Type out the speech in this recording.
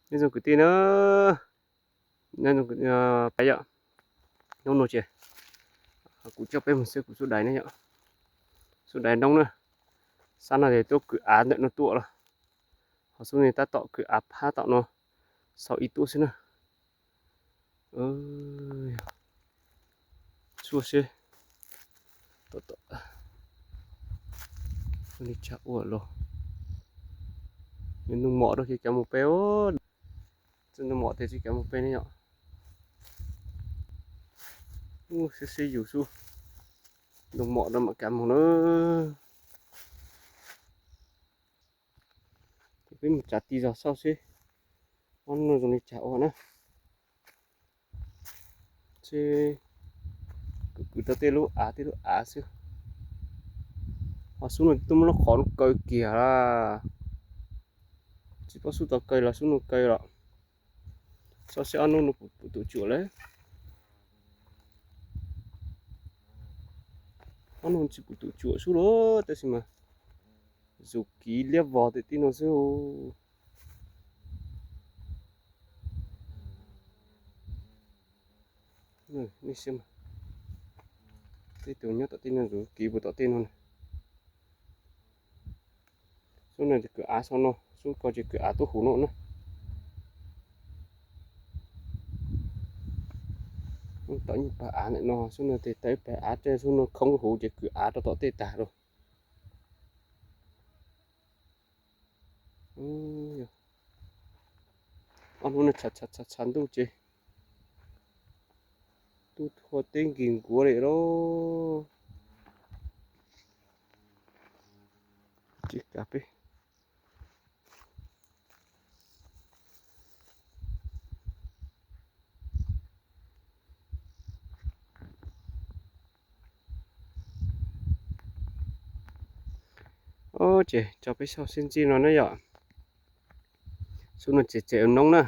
Nyob zoo kwv tij na, nyob zoo, peb yom, hnub no ces kuv coj peb mus saib kuv xub dais ne yom, xub dais noob na, sab no ces tuaj kwv av ntawm no tuaj los, ho xub no tab tom kwv av phab tom no, xaus ib tuaj xwb na. Txhua seb li cas ua los, nws mom rau ces cov mus peb, nws mom tes tsis kav mus peb ne yom. Sib sib yus xwb, nws mom rau mam kav mus na. Ces peb mus tsav tig zog xauj seb ob hnub no zoo li cas ua na. Seb kwv kwv tau tej lub av tej lub av xwb. Ho xub no twb muab lub qhov no kaw kiag lawm, tsis paub xub tau kaw los xub no kaw los. Xauj seb ob hnub no puas tum cuam lawm. Ob hnub tsis pum tum cuam xub los tab sis mas zus kiv liab vog tim tib no xwb. Tej tus nyob tom tib no zus kiv puag tom tej no na. Xub no ces kwv av xauj no, xub ko ces kwv av tuaj huv no na. Tom ib pawg av ntawm no, xub no tes tau ib pawg av, tej xub no khoob huv ces kwv av rau tom tej tag lawm. Ob hnub no tshav tshav ntuj ces tub thua teb nkig nkuav li lauj. Tsis kav peb. Ces tso peb xauj sib ntsib no na yom. Xub no tsev tsev noob na.